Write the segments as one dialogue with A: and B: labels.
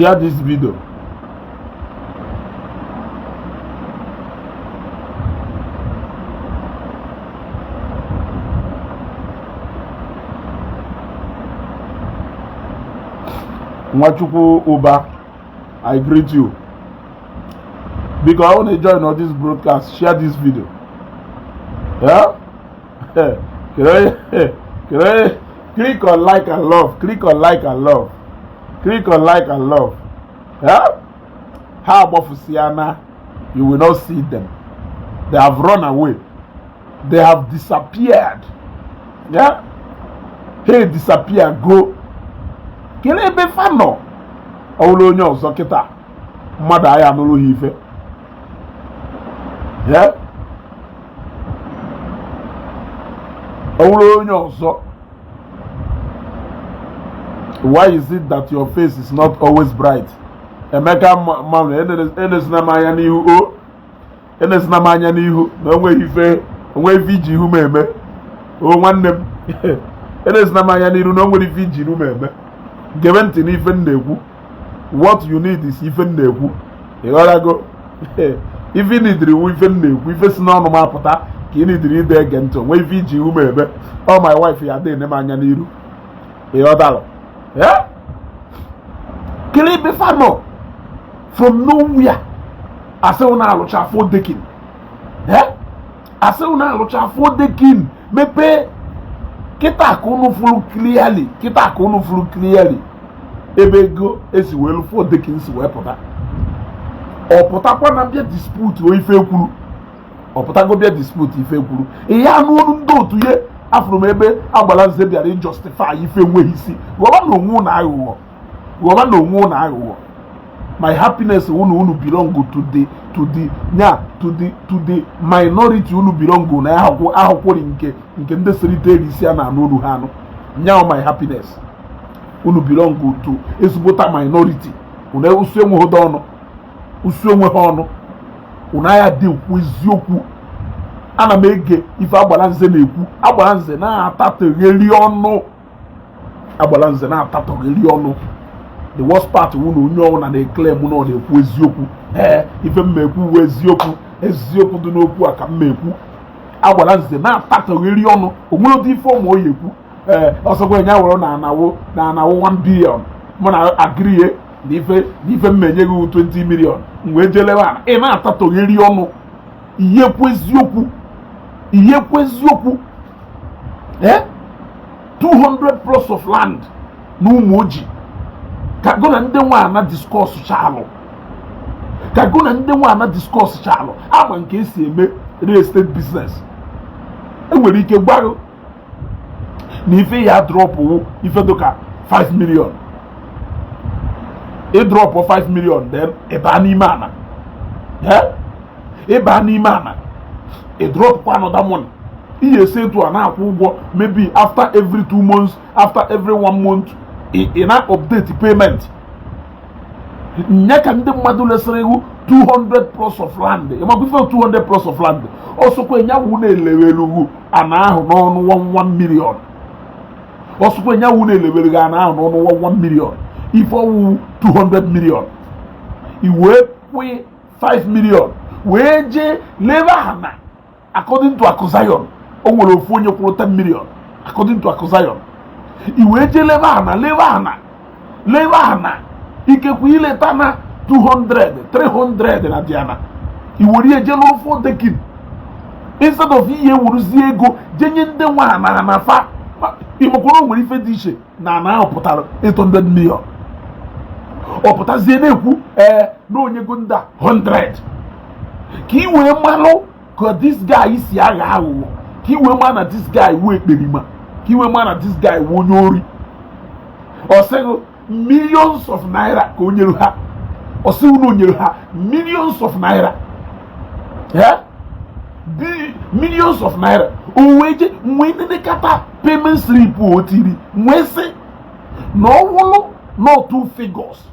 A: Share this video. Nwachukwu Uba, I greet you. Because I want to join on this broadcast, share this video. Yeah? Click on like and love. Click on like and love. Click on like and love. Yeah? Ha agbafusiana, you will not see them. They have run away. They have disappeared. Yeah? Hey, disappear, go. Kelee ebe fa nọ. Ọ bụrụ onye ọzọ kịta, mmadụ agha anụrụ ha ife. Yeah? Ọ bụrụ onye ọzọ. Why is it that your face is not always bright? Emeka mmanụ enesina m anya n'ihu o enesina m anya n'ihu na onweghị ife onweghị ife iji ihu m eme o nwanne m enesina m anya n'ihu na onwere ife iji ihu m eme. Gebe ntị n'ife m na-ekwu. What you need is ife m na-ekwu. Ịghọtago? Ife ị nidiri wu ife m na-ekwu, ife si n'ọnụ m apụta ka ị nidiri ide ege ntị. Onwe ife iji ihu m eme. Ọ my wife ya dị ene m anya n'iru. Ịghọtara? Yeah? Kele ebe fa nọ from nowhere asị na alụcha four decking. Yeah? Asị na alụcha four decking mepee kịta ka unu fụrụ clearly, kịta ka unu fụrụ clearly ebe ego esi wee lụ four decking si wee pụta. Ọ pụtakwa na bịa dispute o ife kwuru. Ọ pụtago bịa dispute ife kwuru. Ihe anụ olu ndị otu ye afụrụ m ebe agbara nze bịara ijustify ife enweghị isi. Ghọba na onwe unu aghụghọ. Ghọba na onwe unu aghụghọ. My happiness unu unu belong to the nya to the minority unu belong na ahụkwụ ahụkwụrị nke nke ndị sirite isi a na-anụ olu ha anụ. Nya my happiness. Unu belong to ezigbota minority. Unu usu enweghị ọnụ. Usu enweghị ọnụ. Unu agha dị ekwu eziokwu. Ana m ege ife agbara nze na-ekwu. Agbara nze na-atatọgheri ọnụ. Agbara nze na-atatọgheri ọnụ. The worst part wụ na onye ọbụla na-ekele mụ na ọ na-ekwu eziokwu. Ee, ife m ekwu wu eziokwu. Eziokwu dị n'okwu a ka m ekwu. Agbara nze na-atatọgheri ọnụ. O nwere ụdị ife ụmụ oyi ekwu. Ee, ọsọkwa nya wụrụ na anawo na anawo 1 billion. Mụ na agriye na ife na ife m enye gị 20 million. M wee jelewe ala. Ị na-atatọgheri ọnụ. Ihe ekwu eziokwu. Ihe ekwu eziokwu. Eh? 200 plots of land na ụmụ ojii. Ka go na ndị nwe ana discuss chalụ. Ka go na ndị nwe ana discuss chalụ. Ama nke esi eme real estate business. Enwere ike gwarụ na ife ya drop wụ ife dịka 5 million. Ị drop 5 million, then ịba n'ime ana. Eh? Ịba n'ime ana. Ị drop kwa another money. Ị esi etu a na-akwụ ụgwọ maybe after every 2 months, after every one month, ị na update payment. Nye ka ndị mmadụ lesịrị iwu 200 plots of land. Ịmakwa ife 200 plots of land? Ọsọkwa enyawu na-elewelu ana ahụ n'ọnụ 1 million. Ọsọkwa enyawu na-elewelu ana ahụ n'ọnụ 1 million. Ife ọwụ 200 million. I wee kwụ 5 million wee jee lebe ana. According to Akụ Zion, o nwere ofu onye kwụrụ 10 million according to Akụ Zion. I wee jee lebe ana, lebe ana, lebe ana, ikekwe ileta na 200 300 na diana i were ihe jee lụrụ four decking instead of ihe ewuruzie ego jenye ndị nwa ana na fa. Ịmakwara o nwere ife dị iche na ana ahụ pụtara 800 million. Ọ pụtazie na-ekwu ee na onyego ndị a 100 ka ị wee malụ ka this guy si agha aghụghọ, ka ị wee maa na this guy wee ekperima, ka ị wee maa na this guy wee onye ori. Ọ sịghị millions of naira ka o nyere ha. Ọ sịghị na o nyere ha millions of naira. Eh? Millions of naira. O wee je nwee nenekata payment slip o tiri nwee sị na ọ wụlụ not two figures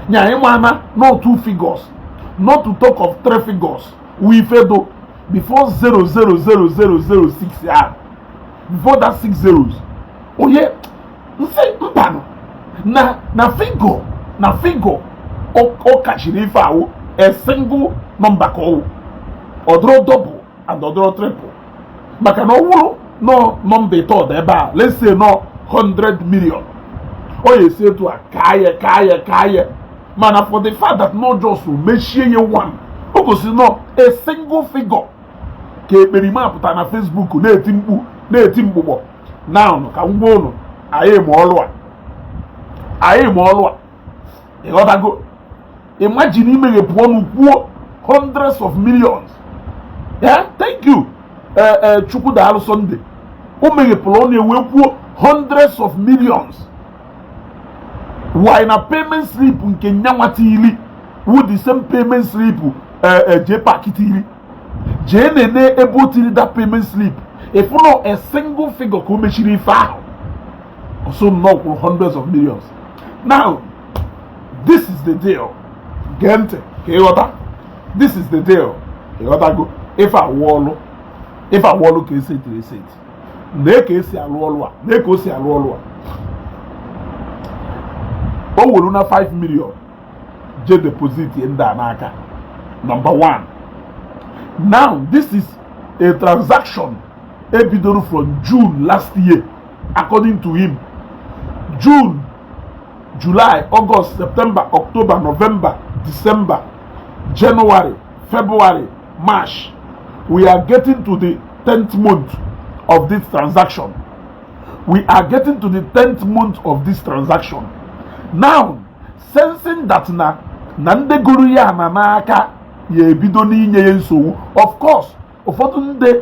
A: nya ịma na not two figures, not to talk of three figures, we fedo before 0.00006 ya, before that six zeros. Onye nsị mbanụ na figure Na figure ọ kachiri ife awụ a single number ka ọwụ, ọdụrụ double and ọdụrụ triple, maka na ọ wụrụ nọ nọmba ịtọ dị ebe a, let's say nọ 100 million, ọ ya esi etu a kaa ya, kaa ya, kaa ya. Mana for the fact that no just mechie ya one, o gosi nọ a single figure ka ekperima pụtara na Facebook na-eti mkpu, na-eti mgbụgbọ. Now, ka m gwa unu, anyị ma ọlụ a, anyị ma ọlụ a. Ịghọtago? Imagine imeghepụ ọnụ kwuo hundreds of millions. Yeah, thank you. Ee, Chukwudaalụ Sunday, o meghepụrụ ọnụ ewee kwuo hundreds of millions. Why na payment slip nke nyanwa tili wu the same payment slip JPAC tili? Jee nene ebe o tiri that payment slip, ịfụ nọ a single figure ka o mechiri ife ahụ, ọsọ nnọọ kwuru hundreds of millions. Now, this is the deal. Gee ntị ka ịghọta. This is the deal. Ịghọtago? Ife awụ ọlụ, ife awụ ọlụ ka esi etiri esi eti na ka esi alụ ọlụ a, na ka o si alụ ọlụ a. O were na 5 million je deposit ndị a n'aka. Number one, now this is a transaction ebidoro from June last year, according to him. June, July, August, September, October, November, December, January, February, March. We are getting to the 10th month of this transaction. We are getting to the 10th month of this transaction. Now, sensing that na ndị gụrụ ya na n'aka ya ebido n'inye ya nsogbu, of course ụfọdụ ndị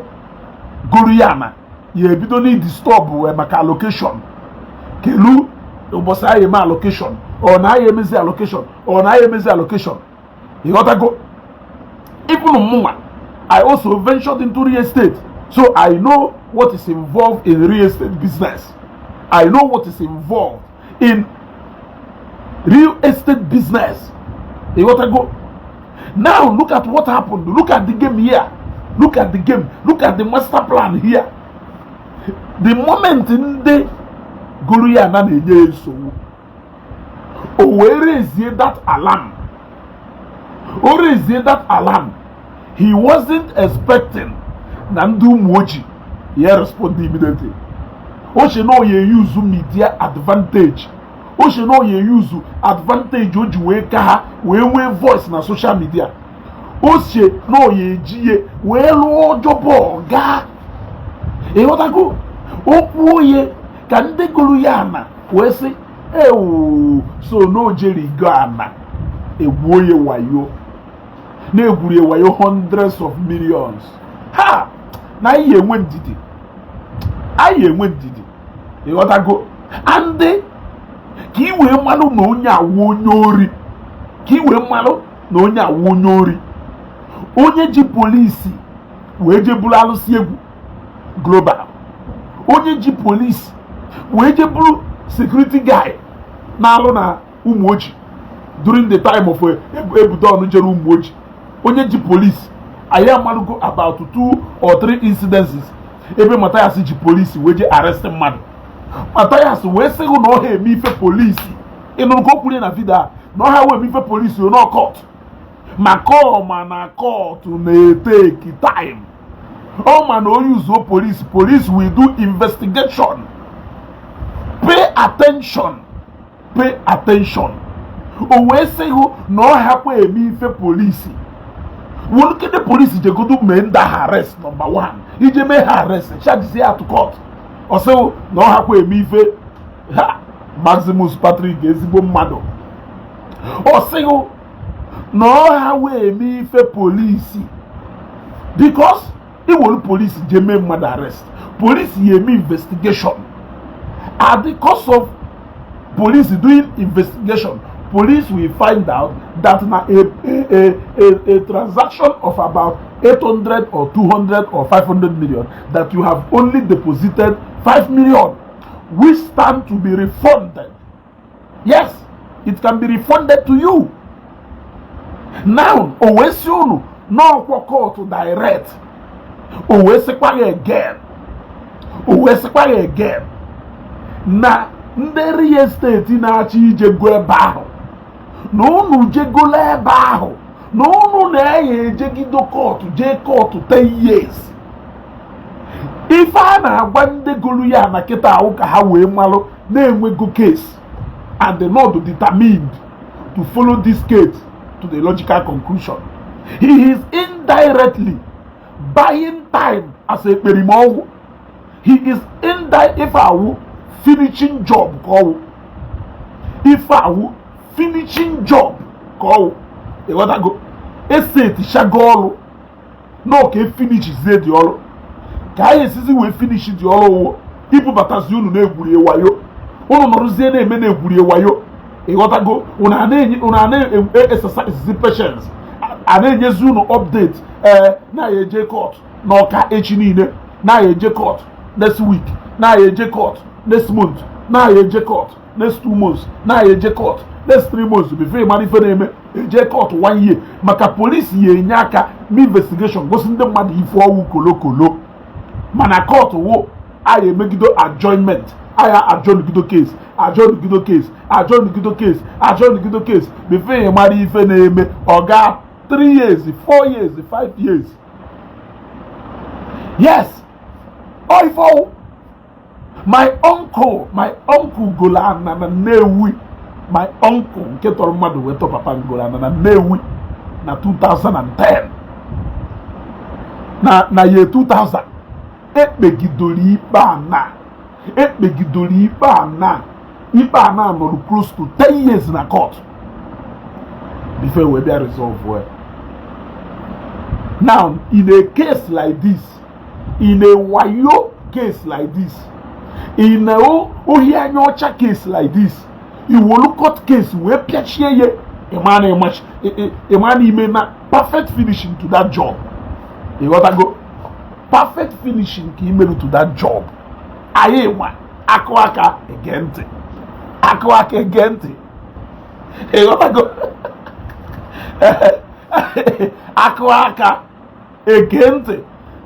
A: gụrụ ya na ya ebido n'idisturb wee maka allocation, kelu ụbọchị anyị eme allocation, ọ na anyị emezi allocation, ọ na anyị emezi allocation. Ịghọtago? Even mụnwa, I also ventured into real estate, so I know what is involved in real estate business. I know what is involved in real estate business. Ịghọtago? Now look at what happened. Look at the game here. Look at the game. Look at the master plan here. The moment ndị gụrụ ya na na-enye ya nsogbu, o wee raisie that alarm. O raisie that alarm. He wasn't expecting na ndị ụmụ ojii ya respond immediately. O che na ọ ya use media advantage, o che na ọ ya use advantage o ji wee ka ha wee nwee voice na social media, o che na ọ ya eji ya wee lụọ ọjọbọ gaa. Ịghọtago? Okwu oye ka ndị gụrụ ya na wee sị ewu so na o jerigo ana egwuo ya wayo, na-egwuru ya wayo hundreds of millions. Ha na anyị enwe ndidi, anyị enwe ndidi. Ịghọtago? Andị ka ị wee malụ na onye awụ onye ori, ka ị wee malụ na onye awụ onye ori, onye ji polisi wee je buru alụsị egwu global, onye ji polisi wee je buru security guy na-alụ na Ụmụoji during the time of Ebudon jere Ụmụoji, onye ji polisi. Anyị amalụgo about two or three incidences ebe Mathias ji polisi wee je arrest mmadụ. Mathias wee sị hụ na ọ ha eme ife polisi. Ị nụrụ ka o kwuru na video a na ọ ha wee eme ife polisi no court, maka ọ ma na court na-etake time. Ọ ma na onye uzuo police, police will do investigation. Pay attention, pay attention. O wee sị hụ na ọ hapụ eme ife polisi, wolukede polisi jegodu mee ndị ahụ arrest. Number one, ije mee ha arrest, charge ya to court. Ọ sị na ọ hapụ eme ife ha. Maximus Patrick, ezigbo mmadụ, ọ sịghị na ọ ha wee eme ife polisi, because iwere polisi jee mee mmadụ arrest, polisi ya eme investigation. At the cost of police doing investigation, police will find out that na a transaction of about 800 or 200 or 500 million, that you have only deposited 5 million, which stand to be refunded. Yes, it can be refunded to you. Now, o wee sị unu n'ọkwa court direct. O wee sịkwa ya again, o wee sịkwa ya again na ndị real estate na-achọ ije go ebe ahụ. Na unu jegolo ebe ahụ na unu na-eya ejegido court, jee court 10 years. Ife a na-agwa ndị golu ya na kịta ahụ ka ha wee malụ na-enwego case and the not determined to follow this case to the logical conclusion. He is indirectly buying time as ekperima ọgwụ. He is indirect. Ife awụ finishing job ka ọwụ, ife awụ finishing job ka ọwụ. Ịghọtago? Esetichago ọrụ nọ ka efinishizie dị ọrụ, ka anyị esizi wee finish dị ọrụ wụ ibubatazi unu na-egwurie wayo, unu nọrụzie na-eme na-egwurie wayo. Ịghọtago? Unu a na-exercise patience, a na-enyezi unu update. Ee, na-ya eje court n'Ọka echi niile, na-ya eje court next week, na-ya eje court next month, na-ya eje court next 2 months, na-ya eje court next 3 months. Before ịmara ife na-eme, eje court one year, maka polisi ya enye aka ma investigation gosi ndị mmadụ ife ọwụ kolokolo. Mana court wụ aya emegido adjournment, aya adjournigido case, adjournigido case, adjournigido case, adjournigido case. Before ị mara ife na-eme, ọ ga 3 years, 4 years, 5 years. Yes, ọ ife ọwụ. My uncle, my uncle golo ana na Nnewi. My uncle nke tọrọ mmadụ wee tọ papa ngolo ana na Nnewi na 2010, na year 2000. Ekpegidoro ikpe ana, ekpegidoro ikpe ana, ikpe ana nọrọ close to 10 years na court before wee bịa resolve well. Now, in a case like this, in a wayo case like this, in a ohi anya ọcha case like this, iwolu court case wee pịachie ya. Ịma na ịma na ime na perfect finishing to that job. Ịghọtago? Perfect finishing ka imerụ to that job. Anyị nwa akụ aka ege ntị, akụ aka ege ntị. Ịghọtago? Akụ aka ege ntị.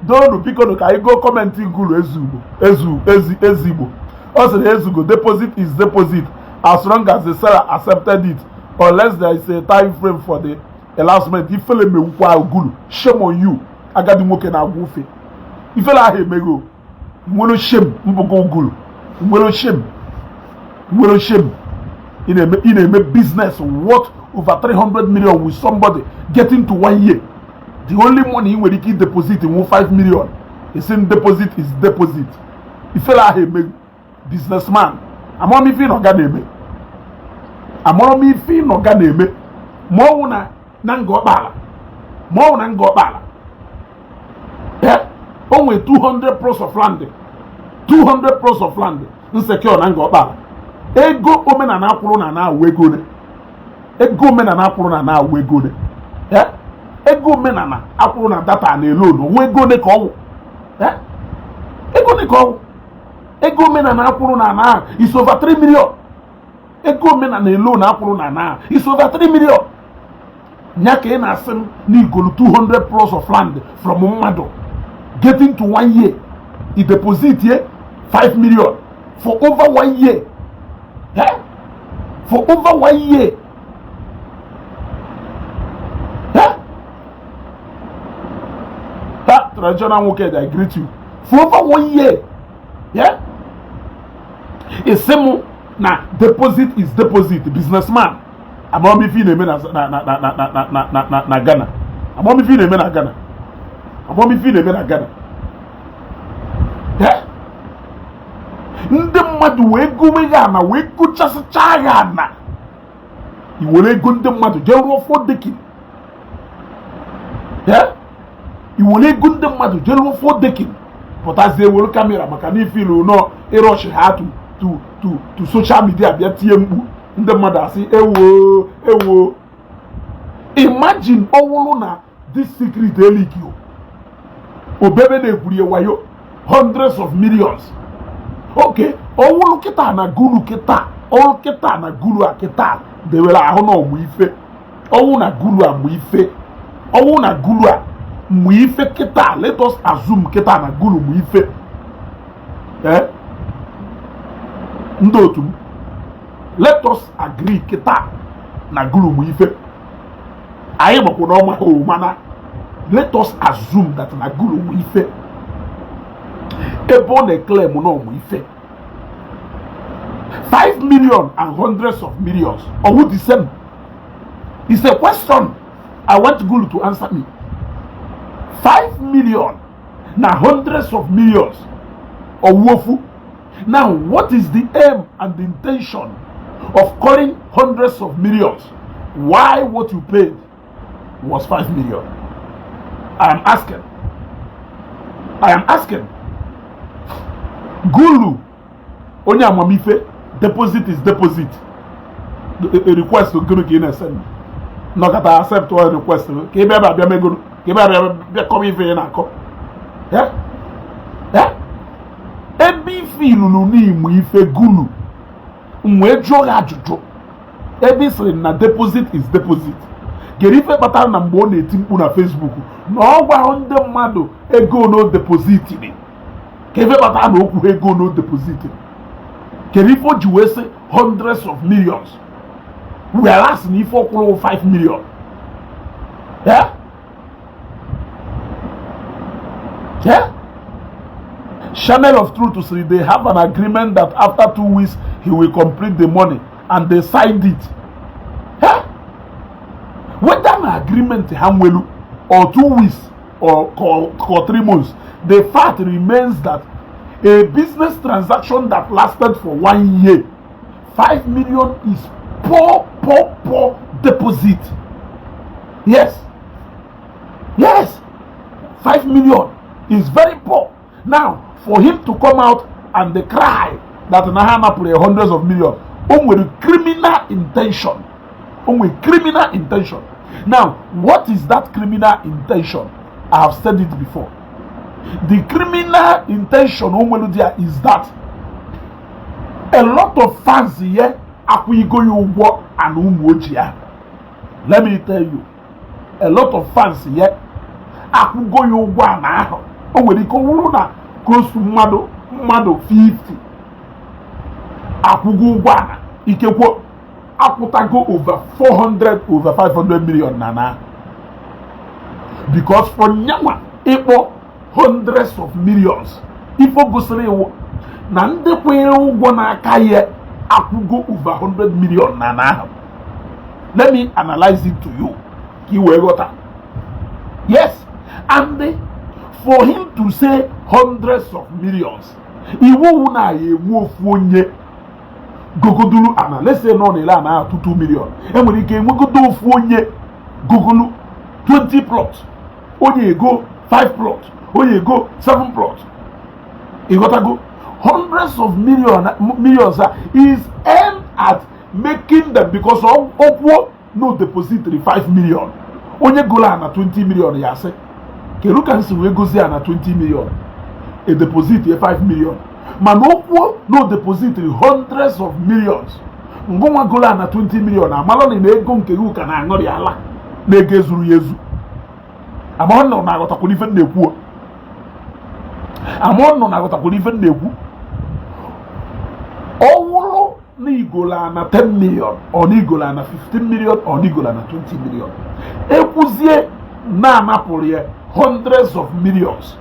A: Doonu, biko, ka anyị go comment. Nguru Ezugbo, ezu ezi ezigbo, ọ sịrị, "Ezugo, deposit is deposit as long as the seller accepted it, unless there is a time frame for the elapsement." Ifele mewukwa ugulu. Shame on you, agadi nwoke na-agwa ofe. Ifele ahụ emego nwere shame mbụgo ugulu, nwere shame, nwere shame. Ị na-eme business worth over 300 million with somebody getting to one year, the only money ị nwere ike deposit nwu 5 million. Isi deposit is deposit. Ifele ahụ eme businessman. Amara m ife ị nọ ga na-eme, amara m ife ị nọ ga na-eme. Ma ọ wụ na nga ọkpala, ma ọ wụ na nga ọkpala, o nwere 200 plots of land, 200 plots of land nsecure na nga ọkpala. Ego omenala akwụrụ na na-awụ ego ole? Ego omenala akwụrụ na na-awụ ego ole? Ego omenala akwụrụ na data na alone onwe ego ole ka ọ wụ? Ego ole ka ọ wụ? Ego omenala akwụrụ na na is over 3 million. Ego omenala alone akwụrụ na na is over 3 million. Nya ka ị na-asị m na igolu 200 plots of land from mmadụ, getting to one year, i deposit ye 5 million for over one year, eh? For over one year, eh? That traditional nwoke, I greet you. For over one year, yeah, isi mụ na deposit is deposit. Businessman, amara m ife ị na-eme na Ghana. Amara m ife ị na-eme na Ghana. Amara m ife ị na-eme na Ghana. Eh? Ndị mmadụ wee gowe ya ana, wee gochasịcha ya ana, i were ego ndị mmadụ jee rụọ four decking. I were ego ndị mmadụ jee rụọ four decking, pụtazie were camera maka na ifilu nọ ịrọchi ha to social media, bịa tie mkpu, ndị mmadụ asị ewo ewo. Imagine ọwụlụ na this secret elikio obebe na-egwurie wayo hundreds of millions. Okay, ọwụlụ kịta na gulu kịta, ọwụlụ kịta na gulu a kịta dewere ahụ na ọmụ ife, ọwụ na gulu a mụ ife, ọwụ na gulu a mụ ife kịta. Let us assume kịta na gulu mụ ife. Eh, ndị otu m, let us agree kịta Na Gulu mụ ife anyị makwa na ọma ha, mana let us assume that na Gulu mụ ife. Ebe ọ na-eclaim na ọmụ ife, 5 million and hundreds of millions, ọwụ the same? It's a question I want Gulu to answer me. 5 million na hundreds of millions, ọwụ ofu? Now, what is the aim and the intention of calling hundreds of millions? Why what you paid was 5 million? I am asking. I am asking. Gulu, onye amamife, deposit is deposit. A request gịnị ka ị na-esend? Nọkọta accept all request ka ị bịa bịa megoro, ka ị bịa bịa bịa kọwa ife ị na-akọ. Yeah? Yeah? Ebe ife ilulu n'ịmụ ife, Gulu, m wee jụọ ya ajụjụ. Ebe ị sịrị na deposit is deposit, kedu ife kpatara na mgbe ọ na-eti mkpu na Facebook na ọ gwahụ ndị mmadụ ego no depositiri? Ka ife kpatara na okwu ego no depositiri, kedu ife o ji wee sị hundreds of millions, whereas na ife ọkwụrụ 5 million? Yeah? Yeah? Channel of Truth say they have an agreement that after 2 weeks he will complete the money, and they signed it. Huh? Whether an agreement ha nwelu or 2 weeks or 3 months, the fact remains that a business transaction that lasted for one year, 5 million is poor, poor, poor deposit. Yes, 5 million is very poor. Now, for him to come out and they cry that na ha napụrụ hundreds of millions, o nwere criminal intention. O nwere criminal intention. Now, what is that criminal intention? I have said it before. The criminal intention o nwere there is that a lot of fans here akwụghịgo ya ụgwọ ana ụmụ ojii ya. Let me tell you, a lot of fans here akwụgo ya ụgwọ ana ahụ. O nwere ike ọ bụrụ na close to mmadụ 50 akwụgo ụgwọ ana, ikekwe akwụtago over 400, over 500 million na because for nyanwa ịkpọ hundreds of millions, ife gosiri iwu na ndị kwere ụgwọ n'aka ya akwụgo over 100 million na ahụ. Let me analyze it to you ka ị wee ghọta. Yes, and for him to say hundreds of millions, iwu na ya enwe ofu onye gogodulu ana. Let's say nọ na-ele ana ahụ 2 million, enwere ike enwegodo ofu onye gogolu 20 plot, onye ego 5 plot, onye ego 7 plot. Ịghọtago? Hundreds of millions a is aimed at making them, because okwuo no depository 5 million, onye golo ana 20 million ya asị, kedu ka m si wee gozi ana 20 million, a deposit 5 million? Mana okwuo no depository hundreds of millions, ngụnwa golo ana 20 million amala na ego nke gị ka na-aṅụrị ala na ego ezuru ya ezu. Ama nọ na-aghọtakwara ife m na-ekwu? Ama nọ na-aghọtakwara ife m na-ekwu? Ọ wụrụ na igolo ana 10 million, ọ na igolo ana 15 million, ọ na igolo ana 20 million, ekwuzie na-anapụrụ ya hundreds of millions,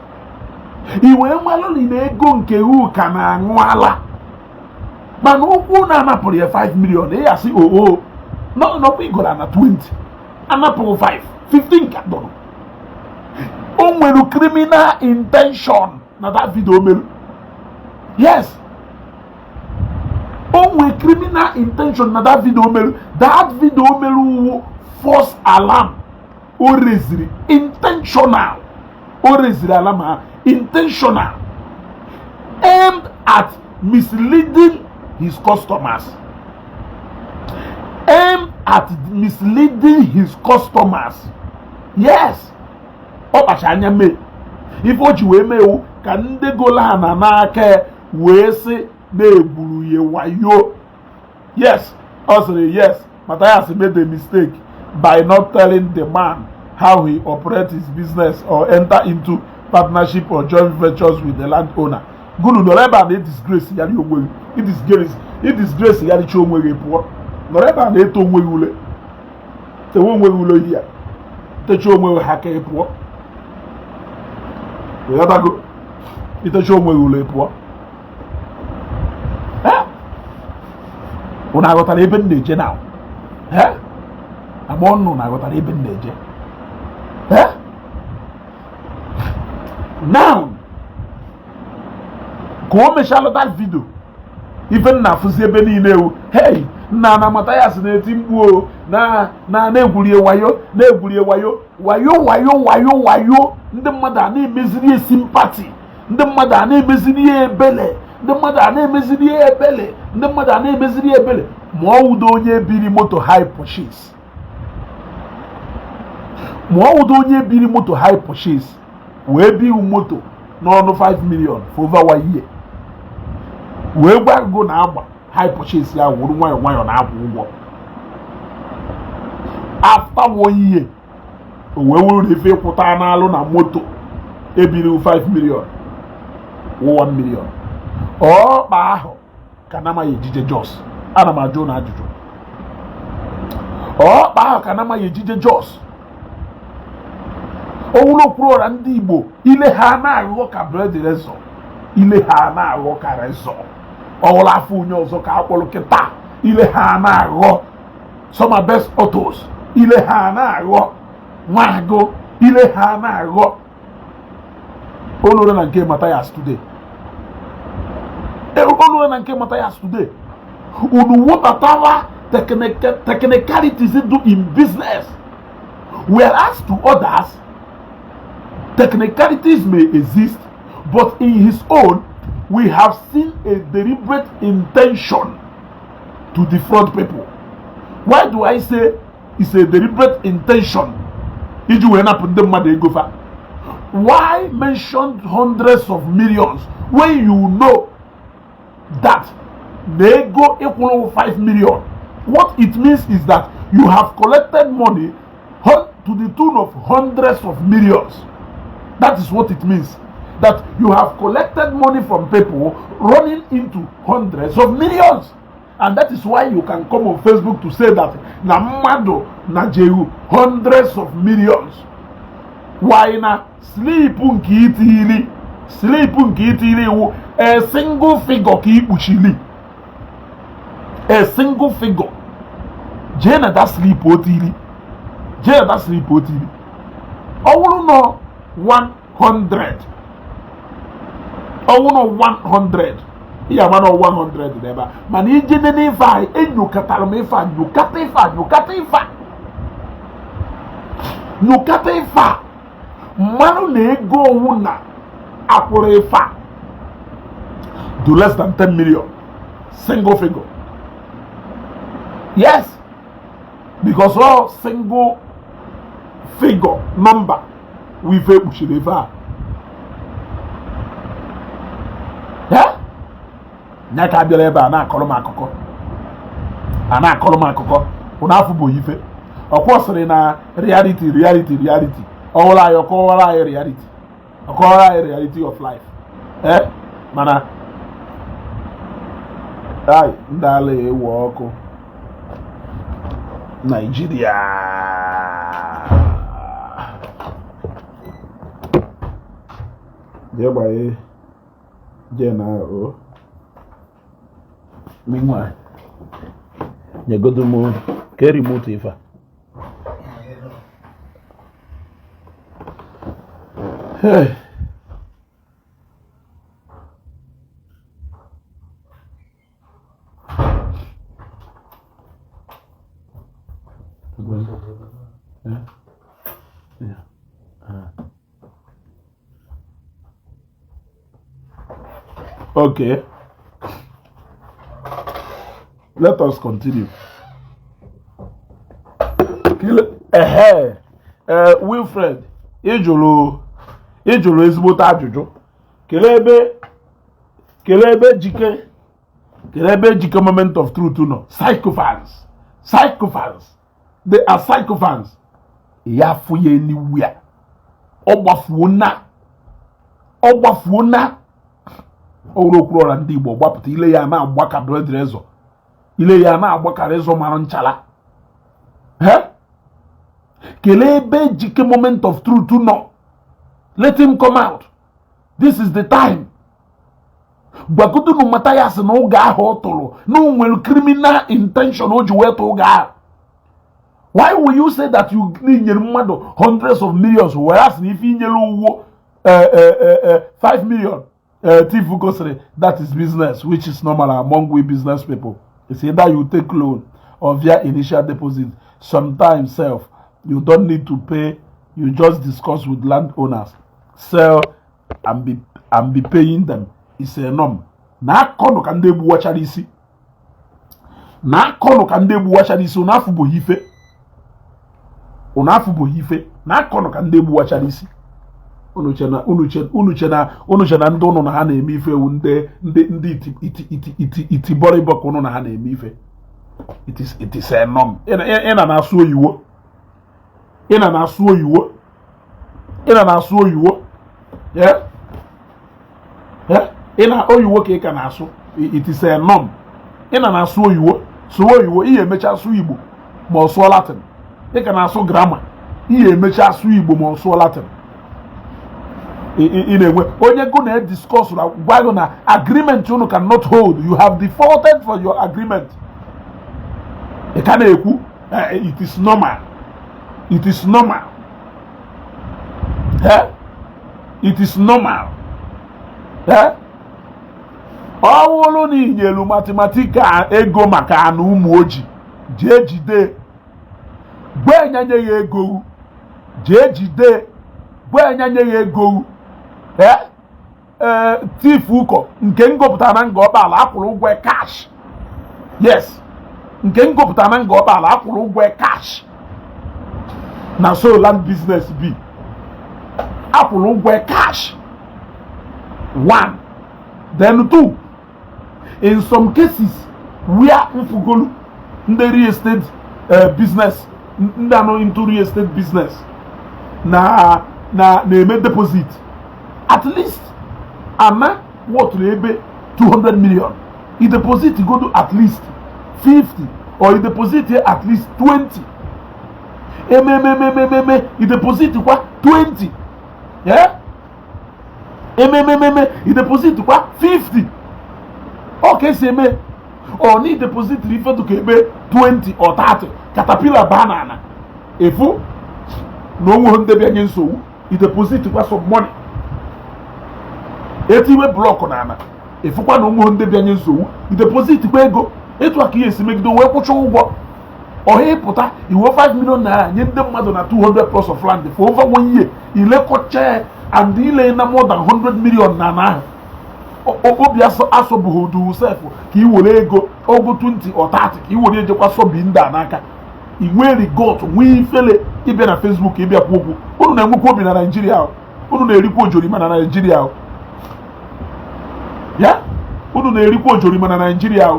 A: i wee malụ na ego nke gị ka na-aṅụ ala. Mana okwu na-anapụrụ ya 5 million, ị ya sị oo, nọkwa igolo ana 20, anapụrụ 5, 15 ka dọrọ. O nwere criminal intention na that video meru. Yes, o nwere criminal intention na that video meru. That video meru wu false alarm. O reziri intentional, o reziri alarm ha intentional, aimed at misleading his customers, aimed at misleading his customers. Yes, ọ kpacha anya mee ife o ji wee mee ewu ka ndị golo ana n'aka wee sị na-egburu ya wayo. Yes, ọ sịrị yes, Matthias made a mistake by not telling the man how he operates his business or enter into partnership or joint ventures with the landowner. Gunu nọrọ ebe a na-edisgrace ya onwe gị, idisgrace, idisgrace ya richa onwe gị pụọ, nọrọ ebe a na-eto onwe gị ule. Tewe onwe gị ụlọ ihe a, techa onwe gị ha ka ị pụọ. Ịghọtago? Itecha onwe gị ụlọ, ị pụọ. Unu aghọtara ebe m na-eje na agba ọnụ? Na aghọtara ebe m na-eje now? Ka o mechalụ that video, ife m na-afụzi ebe niile ewu, hey, nna na Mathias na-eti mkpu o na na na-egwurie wayo, na-egwurie wayo, wayo, wayo, wayo, wayo. Ndị mmadụ a na-emeziri ya sympathy, ndị mmadụ a na-emeziri ya ebele, ndị mmadụ a na-emeziri ya ebele, ndị mmadụ a na-emeziri ya ebele. Ma ọ wụdo onye biri moto hire purchase, ma ọ wụdo onye biri moto hire purchase wee biwu moto n'ọnụ 5 million for over one year, wee gwa gụ na agba hire purchase ya wuru nwayọọ nwayọọ na-akwụ ụgwọ, after one year o wee wuru na ife ịkwụta n'alụ na moto ebiri 5 million wụ 1 million, ọkpa ahụ ka na amaghị ejije. Jos ana m ajụ na ajụjụ, ọkpa ahụ ka na amaghị ejije. Jos owuru okpuru ọra ndị Igbo, ile ha na-aghọ ka blade razor, ile ha na-aghọ ka razor. Ọwụrụ afọ onye ọzọ ka akpọrọ kịta, ile ha na-aghọ Summer Best Autos, ile ha na-aghọ Nwagụ, ile ha na-aghọ olure na nke Mathias today, olure na nke Mathias today. Unu webatawa technicalities do in business, whereas to others technicalities may exist, but in his own we have seen a deliberate intention to defraud people. Why do I say it's a deliberate intention iji wee napụ ndị mmadụ ego fa? Why mention hundreds of millions when you know that na ego ịkwụrụ 5 million? What it means is that you have collected money to the tune of hundreds of millions. That is what it means, that you have collected money from people running into hundreds of millions, and that is why you can come on Facebook to say that na mmadụ na jehu hundreds of millions. Why na slip nke itili, slip nke itili iwu a single figure ka ikpuchili, a single figure. Jee na that slip o tili, jee na that slip o tili, ọ bụrụ nọ 100, ọ bụrụ 100, ihe ama na 100 dị ebe a. Mana ije nene ife a, enyokọtara m ife a, nyokata ife a, nyokata ife a, nyokata ife a, mmanụ na ego owu na akwụrụ ife a do less than 10 million, single figure. Yes, because all single figure number wụ ife ekpuchiri ife a. Nya ka abịara ebe a na-akọrọ m akụkọ, a na-akọrọ m akụkọ. Ụnụ afọ bụ ife ọkwọ sịrị na reality, reality, reality. Ọwụrụ anyị, ọkọwara anyị reality, ọkọwara anyị reality of life. Ee, mana ai, ndị ala ewu ọkụ Naijiria. Jee gbanye gen ahụ o. Meanwhile, nyegodo m ke remote ife a. Hey. Yeah. Yeah. Okay. Let us continue. Ehe, ee, Wilfred, ịjụrụ ezigbote ajụjụ. Kelee ebe, kelee ebe Ejike, kelee ebe Ejike Moment of Truth nọ. Sycophants, sycophants, they are sycophants. Ya afụ ya anywhere. Ọ gbafuo na, ọ gbafuo na ọwụrụ okwu ọra ndị Igbo gbapụta, ile ya na-agba ka blade razor, ile ya na-agba ka razor mara nchala. He Kelee ebe Ejike Moment of Truth nọ. Let him come out. This is the time. Gwagodunu Mathias na ụga ahụ ọ tụrụ na o nwere criminal intention o ji wee tụ ụga ahụ. Why will you say that you nyere mmadụ hundreds of millions, whereas na ife inyere uwo 5 million? Tifu gosiri that is business, which is normal among we business people. It's either you take loan or via initial deposit. Sometimes self, you don't need to pay. You just discuss with landowners, sell and be paying them. It's a norm. Na akọnụ ka ndị egbuwachara isi, na akọnụ ka ndị egbuwachara isi. Ụnụ afụbụghị ife, ụnụ afụbụghị ife. Na akọnụ ka ndị egbuwachara isi. Unu che na unu che na ndị ụnụ na ha na-eme ife ewu ndị iti iti iti iti iti bọrịbọ ka ụnụ na ha na-eme ife. It is a norm. Ị na na-asụ oyiwo, ị na na-asụ oyiwo, ị na na-asụ oyiwo. Yeah? Yeah? Ị na oyiwo ka ị ka na-asụ. It is a norm. Ị na na-asụ oyiwo, sụwa oyiwo, ị ga-emecha asụ Igbo ma ọ sụọ Latin. Ị ka na-asụ grammar, ị ga-emecha asụ Igbo ma ọ sụọ Latin. Ị na-enwe onye go na discuss na gwa gị na agreement unu cannot hold. You have defaulted for your agreement. Ị ka na-ekwu, "It is normal, it is normal." Eh? It is normal. Eh? Ọ bụrụ na inyelu Mathematica ego maka anụ ụmụ oji, jee jide gwa enya nye ya ego, jee jide gwa enya nye ya ego. Ee, ee, Tifu ụkọ nke ngopụtara na Nga Ọkpala, akwụrụ ụgwọ cash. Yes, nke ngopụtara na Nga Ọkpala, akwụrụ ụgwọ cash. Na so land business bi, akwụrụ ụgwọ cash. One, then two, in some cases where mfugolu ndị real estate business, ndị anọ into real estate business na na-eme deposit, at least ana wọtụrụ ebe 200 million, i deposit godo at least 50 or i deposit at least 20, emememememe i deposit kwa 20, yeah? Ememememe i deposit kwa 50. Ọ ka esi eme ọ na i deposit ife dụka ebe 20 or 30, caterpillar baa na ana efu na onwe ndị bịa nye nsogbu, i deposit kwa some money, etiwe block na ana efukwa na onwe ndị bịa nye nsogbu, i deposit kwa ego. Etu a ka ihe esi megide wee kwụcha ụgwọ ọha. Ịpụta iwe 5 million naira nye ndị mmadụ na 200 plus of land for over one year, ilekọcha and ile na more than 100 million na ana ahụ, obi asọbụghị udu sef ka ị were ego ogo 20 or 30 ka ị were ejekwa sọbi ndị a n'aka. I nwee rigot, nwee ifele ịbịa na Facebook ịbịakwa okwu. Unu na-enwekwa obi na Naijiria? Unu na-erikwa ojorima na Naijiria? Ya unu na-erikwa ojorima na Naijiria?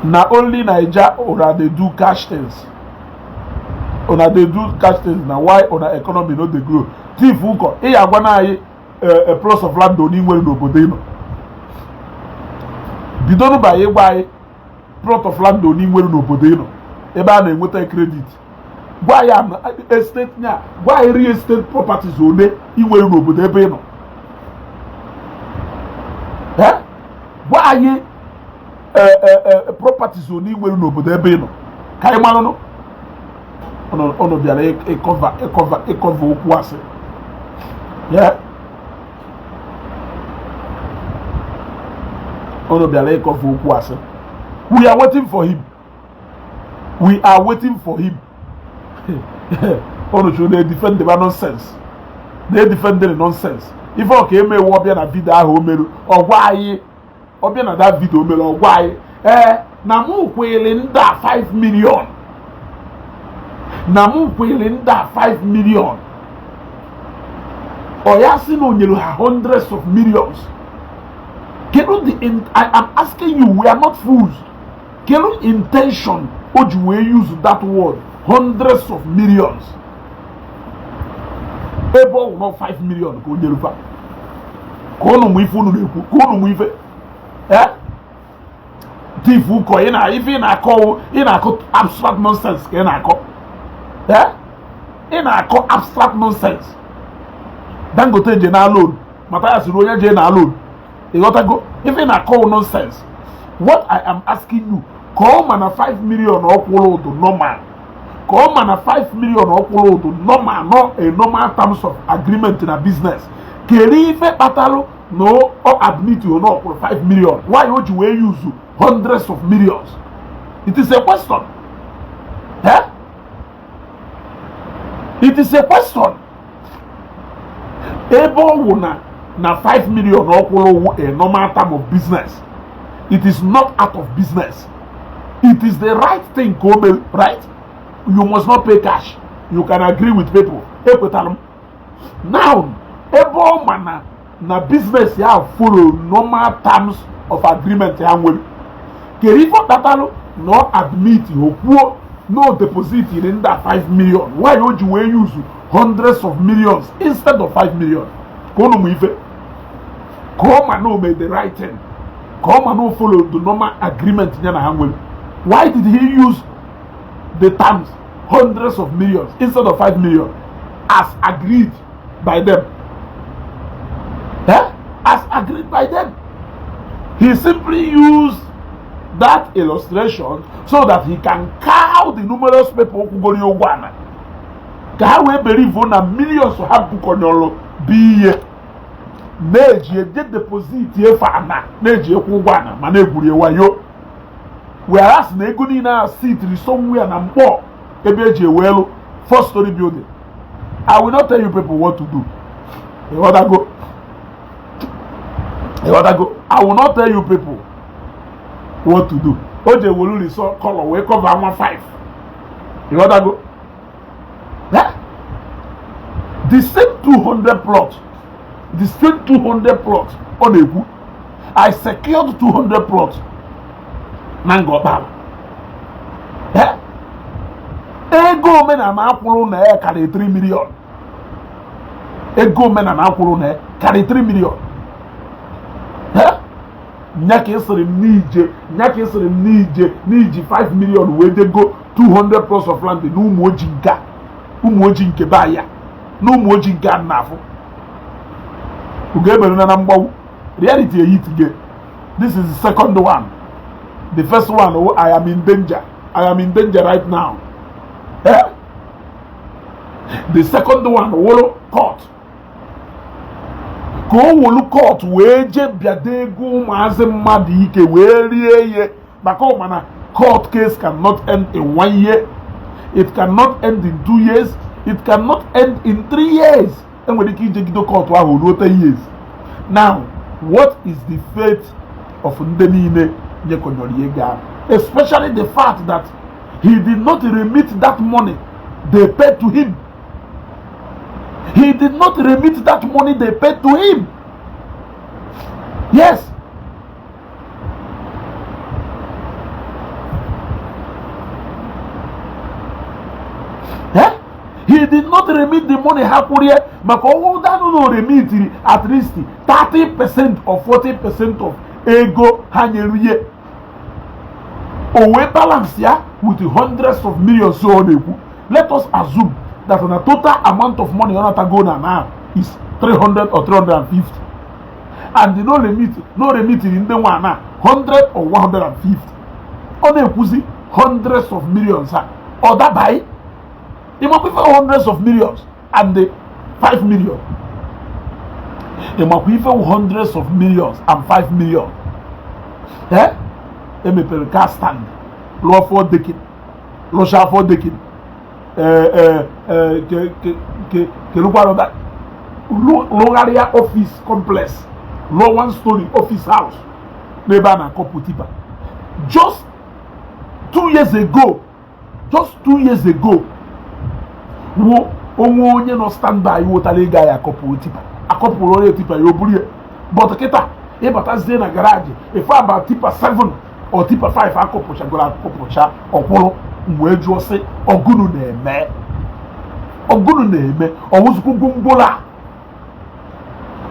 A: Na only Naija una dey do cash things, una dey do cash things. Na why una economy no dey grow. Thief ụkọ ị ya agwa na anyị plots of land oni nwere n'obodo ị nọ. Bidonu ba ịgwa anyị plot of land oni nwere n'obodo ị nọ ebe a na-enweta credit. Gwa ya estate nya, gwa anyị real estate properties one ị nwere n'obodo ebe ị nọ. Gwa anyị properties one ị nwere n'obodo ebe ị nọ ka anyị maranụ. Unu bịara ịcover ịcover ịcover okwu asị ya. Unu bịara ịcover okwu asị. We are waiting for him, we are waiting for him. Unu chụrụ na-edefend the nonsense, na-edefend the nonsense. Ife ọ ka emewe ọbịa na video ahụ o meru ọgwa anyị, ọbịa na that video o mere ọgwa anyị, ee, na mụ kwere ndị a 5 million, na mụ kwere ndị a 5 million. Ọ ya sị na o nyere ha hundreds of millions. Kedu the I am asking you, we are not fools. Kedu intention o ji wee use that word, hundreds of millions, ebe ọ wụ nọ 5 million ka o nyere fa? Ka unu mụ ife unu na-ekwu, ka unu mụ ife. Eh, Thief ụkọ ị na ife ị na-akọ, ị na-akọ abstract nonsense ka ị na-akọ. Ị na-akọ abstract nonsense. Dangote je na loan, Mathias ruo onye je na loan. Ịghọtago? Ife ị na-akọ nonsense. What I am asking you, ka ọ ma na 5 million ọ kwụrụ ụdụ normal, ka ọ ma na 5 million ọ kwụrụ ụdụ normal, no a normal terms of agreement na business, kedu ife kpatalụ na ọ admit na ọ kwụrụ 5 million? Why o ji wee use hundreds of millions? It is a question, eh? It is a question. Ebe ọ wụ na 5 million ọ kwụrụ ụwụ a normal term of business, it is not out of business, it is the right thing ka o mere, right? You must not pay cash, you can agree with people. Ekwetara m. Now, ebe ọ ma na business ya follow normal terms of agreement ya nwere, kedu ife ọ kpatalụ na ọ admit, o kwuo no deposit iri ndị a 5 million? Why o ji wee use hundreds of millions instead of 5 million? Ka unu mụ ife, ka ọ ma na o made the right thing, ka ọ ma na o follow the normal agreement ya na ha nwere, why did he use the terms hundreds of millions instead of 5 million as agreed by them, eh? As agreed by them. He simply used that illustration so that he can cow the numerous people kwugoro ya ụgwọ ana, ka ha wee believe na millions ha bukọnyọrọ bụ ihe na-eji eje deposit efe ana, na-eji ekwu ụgwọ ana, ma na-egwuri wayo, whereas na ego niile a sitiri somewhere na mkpọ ebe eji ewelu four story building. I will not tell you people what to do. Ịghọtago? Ịghọtago? I will not tell you people what to do. O ji ewelu risọ kọlọ wee cover nwa 5. Ịghọtago? Yeah? The same 200 plot, the same 200 plot ọ na-ekwu, I secured 200 plot na Ngọkpala. Yeah? Ego omenala akwụrụ na ya karịrị 3 million. Ego omenala akwụrụ na ya karịrị 3 million. Yeah? Nya ka ịsịrị m n'ije, nya ka ịsịrị m n'ije n'iji 5 million wee dego 200 plots of land na ụmụ ojii nke a, ụmụ ojii nke be ya na ụmụ ojii nke a na-afụ ugo emeruna na mgbawu. Reality eyitige. This is the second one. The first one, oh, I am in danger, I am in danger right now, eh? The second one wụrụ court, ka o wolu court wee jee bịado ego ụmụazị mmadụ ike wee rie ihe, maka ọ mana court case cannot end in one year, it cannot end in 2 years, it cannot end in 3 years. Enwere ike ijegide court ahụ ruo 10 years. Now, what is the fate of ndị niile nyekọnyọrọ ego ahụ, especially the fact that he did not remit that money they paid to him? He did not remit that money they paid to him. Yes. Eh? He did not remit the money ha kwụrụ ya, maka ọnwụ danụ na o remitiri at least 30% or 40% of ego ha nyere ihe, o wee balance ya with hundreds of millions. So ọ na-ekwu, let us assume that na total amount of money ọ natago na now is 300 or 350, and no remit, no remitiri ndị nwa na 100 or 150, ọ na-ekwuzi hundreds of millions a ọ dabaghị. Ịmakwa ife hundreds of millions and the 5 million? Ịmakwa ife hundreds of millions and 5 million? Eh, emepere car stand, lụọ four decking, lụcha four decking, kelukwa, lụgharịa office complex, lụọ one story office house n'ebe a na-akọpụ tipper just 2 years ago. Just 2 years ago, wo onwe onye nọ standby wotara ego anyị akọpụ tipper, akọpụrụ onye tipper ya o buru ya. But kịta, ịbatazie na garage, ife about tipper 7 or tipper 5 akọpụchagoro akọpụcha ọkwụrụ. Wee jụọ sị, ọgụnụ na-eme? Ọgụnụ na-eme? Ọwụzụkwu gwongworo a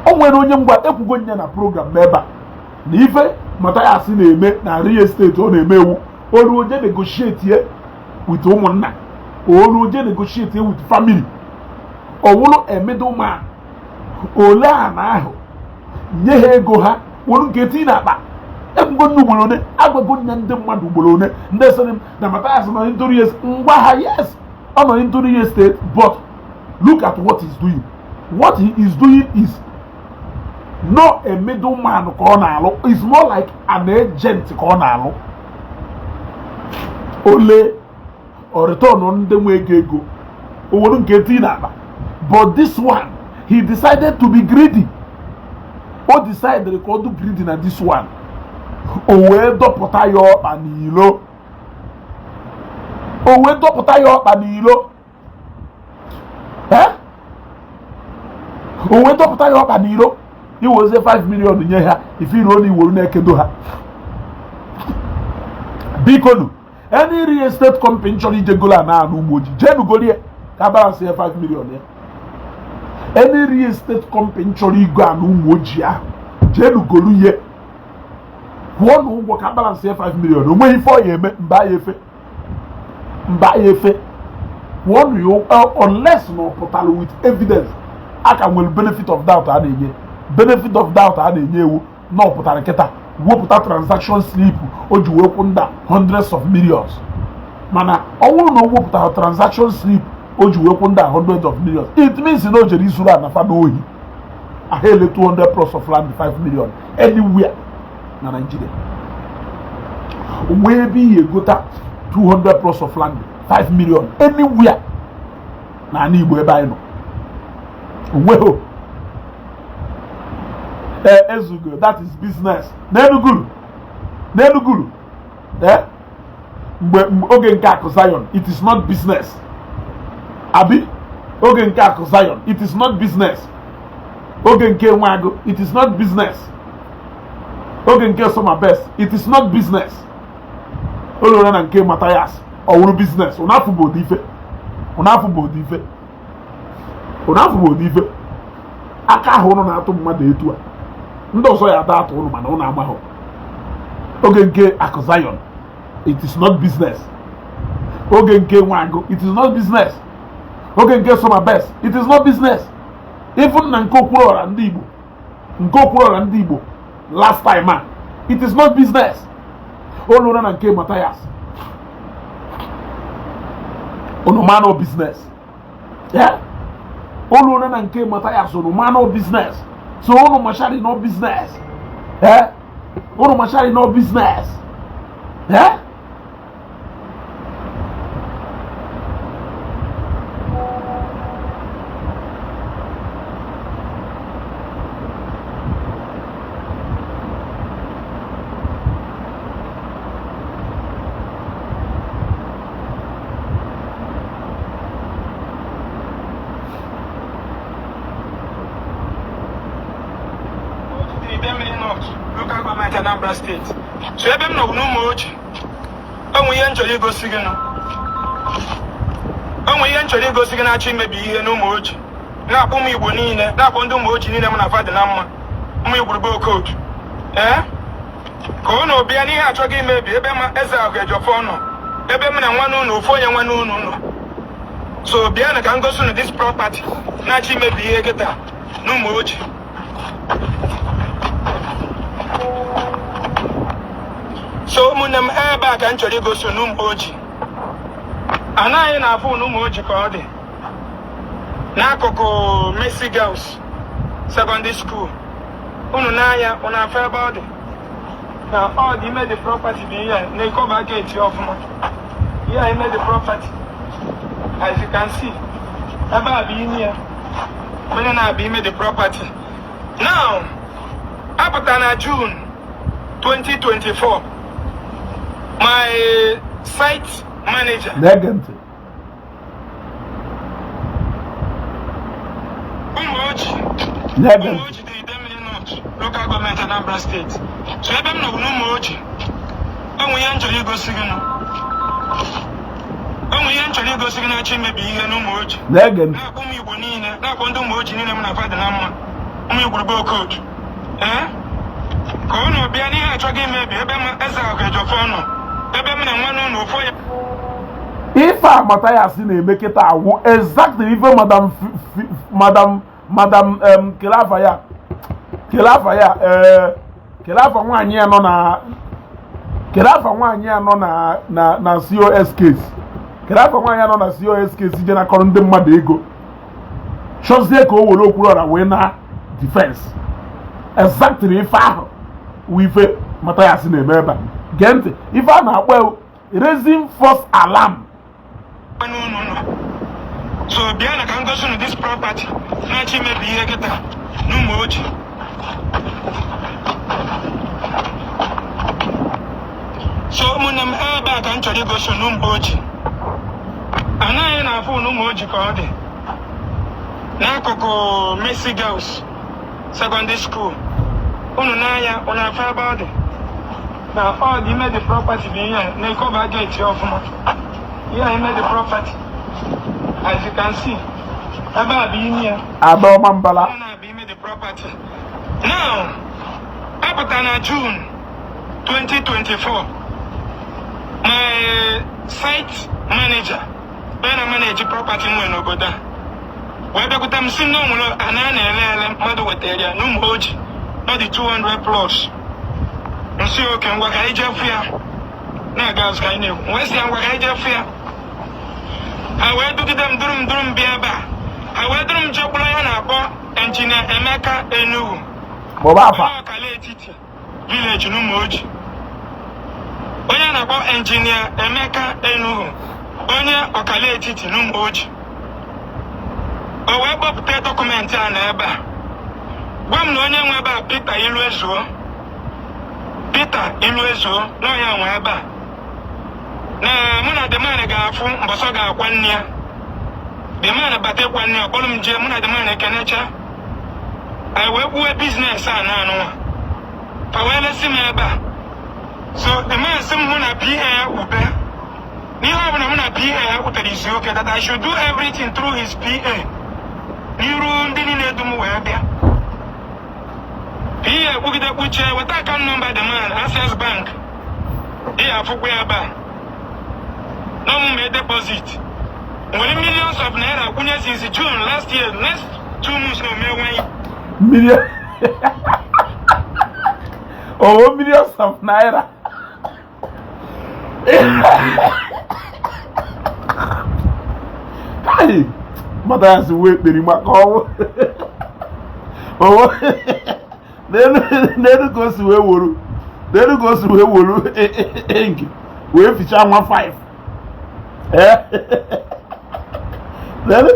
A: o nwere onye ngwa ekwugo nye na program ebe a na ife Mathias na-eme na real estate ọ na-eme ewu olu oje negotiate with ụmụnna, olu oje negotiate with family, ọ wụrụ a middleman ole ana ahụ nye ha ego ha were nke tii n'akpa. Ekwugo nne ugboro one, agwago nne ndị mmadụ ugboro one, ndị sịrị m na Mathias nọ into real estate, ngwa ha, yes, ọ nọ into real estate, but look at what he's doing. What he is doing is not a middleman ka ọ na-alụ, it's more like an agent ka ọ na-alụ. Ole ọ return ndị nwe ego ego o were nke tii n'akpa. But this one, he decided to be greedy. O decided ka ọ dị greedy na this one, o wee dọpụta ya ọkpa n'ilo, o wee dọpụta ya ọkpa n'ilo, o wee dọpụta ya ọkpa n'ilo. Iwezie 5 million nye ha, ife iruo na iwuru na-ekedo ha. Bikonu, any real estate company chọrọ ije golo ana anụ Ụmụoji, jee nugolie ka balance ya 5 million ya. Any real estate company chọrọ igo ana Ụmụoji ahụ, jee nugolu ye, kwụọ na ụgwọ ka balance ya 5 million. Onweghị ife ọ ya eme mba ya efe, mba ya efe, kwụọ na ya, unless na ọ pụtara with evidence. A ka nwere benefit of doubt a na-enye, benefit of doubt a na-enye ewu na ọ pụtara kịta wepụta transaction slip o ji wee kwụ nda hundreds of millions. Mana ọ bụrụ na o wepụtara transaction slip o ji wee kwụ nda hundreds of millions, it means na o jere izuru anafa n'ohi ahụ ele 200 plus of land 5 million anywhere na Nigeria. Onwe ebe ihe egota 200 plus of land 5 million anywhere na ala Igbo ebe anyị nọ, onweghị. Ee, ezugo, that is business n'Enuguru, n'Enuguru. Ee, mgbe oge nke Akụ Zion, it is not business, abi? Oge nke Akụ Zion, it is not business. Oge nke Nwaagụ, it is not business. Oge nke Soma Best, it is not business. Olora na nke Mathias, ọ wụrụ business. Ụnafụ bụ ụdị ife, ụnafụ bụ ụdị ife, ụnafụ bụ ụdị ife aka ahụ ụnụ na-atụ mmadụ etu a, ndị ọzọ ya ada atụ ụnụ, mana ụnụ amaghọ. Oge nke Akụ Zion, it is not business. Oge nke Nwaagụ, it is not business. Oge nke Soma Best, it is not business. Even na nke Okwuluọra ndị Igbo, nke Okwuluọra ndị Igbo last time a, it is not business. Olura na nke Mathias, unu ma no business. Yeah, olura na nke Mathias, unu ma no business. So unu machari no business. Eh, unu machari no business. Eh,
B: Idemili North Local Government, Anambra State. So ebe m nọ bụ n'Ụmụoji. Onwe ihe m chọrọ igosi gị nụ. Onwe ihe m chọrọ igosi gị na-achọ imebi ihe n'Ụmụoji. Na-akpọ ụmụ Igbo niile, na-akpọ ndị Ụmụoji niile m na fa dị na mma. Ụmụ Igwurube Okotu. Ee? Ka unu bịa n'ihe achọghị imebi ebe ma eze ahụ Ejiofor nọ. Ebe m na nwanne unu, ofu onye nwanne unu nọ. So bịa ka m gosi unu this property na-achọ imebi ihe kịta n'Ụmụoji. So ụmụnne m, ebe a ka m chọrọ igosi unu Ụmụoji. Anaghị na-afụ unu Ụmụoji ka ọ dị n'akụkụ Mercy Girls Secondary School. Unu n'anya, unu afụ ebe ọ dị na ọ dị ime the property bụ ihe a na-ekọba gate ọfụma. Ihe a ime the property, as you can see, ebe a bụ ime ya, onye na-abịa ime the property. Now, apụta na June 2024, my site manager
A: Na-ege ntị.
B: Ụmụoji
A: Na-ege ntị.
B: Ụmụoji dị Idemili North Local Government, Anambra State. So ebe m nọ bụ n'Ụmụoji. Onwe ihe m chọrọ igosi gị nụ. Onwe ihe m chọrọ igosi gị na-achọ imebi ihe n'Ụmụoji.
A: Na-ege ntị.
B: Na-akpọ ụmụ Igbo niile, na-akpọ ndị Ụmụoji niile m na fa dị na mma. Ụmụ Igwurube Okotu. Ee? Ka unu bịa n'ihe achọghị imebi ebe m eze akụ ejofọ nọ, ebe m na nwanne unu ofu onye.
A: Ife a Mathias na-eme kịta awụ exactly ife Madam kele afa ya, kele afa ya, ee, kele afa nwaanyị ya nọ na, kele afa nwaanyị ya nọ na COS case, kele afa nwaanyị ya nọ na COS case je nakọrọ ndị mmadụ ego, chọzie ka o were Okwuluọra wee na defense. Exactly ife ahụ wụ ife Mathias na-eme ebe a. Gee ntị, ife a na-akpọ raising false alarm.
B: Nwanne unu nọ. So bịa na ka m gosi unu this property na-achọ imebi ihe kịta n'Ụmụoji. So ụmụnne m, ebe a ka m chọrọ igosi unu Ụmụoji. Anaghị na-afụ unu Ụmụoji ka ọ dị n'akụkụ Mercy Girls Secondary School. Unu n'anya, unu afụ ebe ọ dị na ọ dị ime the property bụ ihe a na-ekọba gate ọfụma. Ihe a ime the property, as you can see, ebe a bụ ime ya.
A: Adaọma Mbala.
B: Ọ na-abụ ime the property. Now, apụta na June 2024, my site manager, onye na-manage property nwere n'obodo a, wee bịakwute m, si na o nwere ana a na-ele ele mmadụ wetara ya n'Ụmụoji, ọ dị 200 plus. M sị okay, ngwa ka anyị jee fụ ya. Na-aga azụ ka anyị na-ekwu, wee sị ya ngwa ka anyị jee fụ ya. Ha wee dugide m, duru m, duru m bịa ebe a. Ha wee duru m jekwuru ya na-akpọ Engineer Emeka Enugu.
A: Maọbụ afa.
B: Onye ọkala etiti village n'Ụmụoji, onye a na-akpọ Engineer Emeka Enugu, onye ọkala etiti n'Ụmụoji. O wee kpọpụta document a na ebe a, gwa m na onye nwe ebe a, Peter Iluezuo, Peter Iluezuo, na onye nwe ebe a, na mụ na the man ga-afụ mbọsọ ga-akwa nne ya. The man bata ịkwa nne ya, ọkpọrọ m jee, mụ na the man ekenecha, anyị wee kwuwe business a na anụnwa fa wee lesi m ebe a. So the man sị m mụ na PA ya kwube n'ihe ọbụla mụ na PA ya kwutere isi oke, that I should do everything through his PA n'iru ndị niile dum wee bịa. PA kwugide kwuchie, weta account number the man, Access Bank, ị afụkwa ya ebe a n'ọmụmụ deposit nwere millions of naira kwụnye since June last year. Next 2 months na ome one year.
A: Million, owo, millions of naira. Kai, Mathias wee kperi maka ọnwụ owo n'elu ka o si wee woru, n'elu ka o si wee woru ink wee fichaa nwa 5. N'elu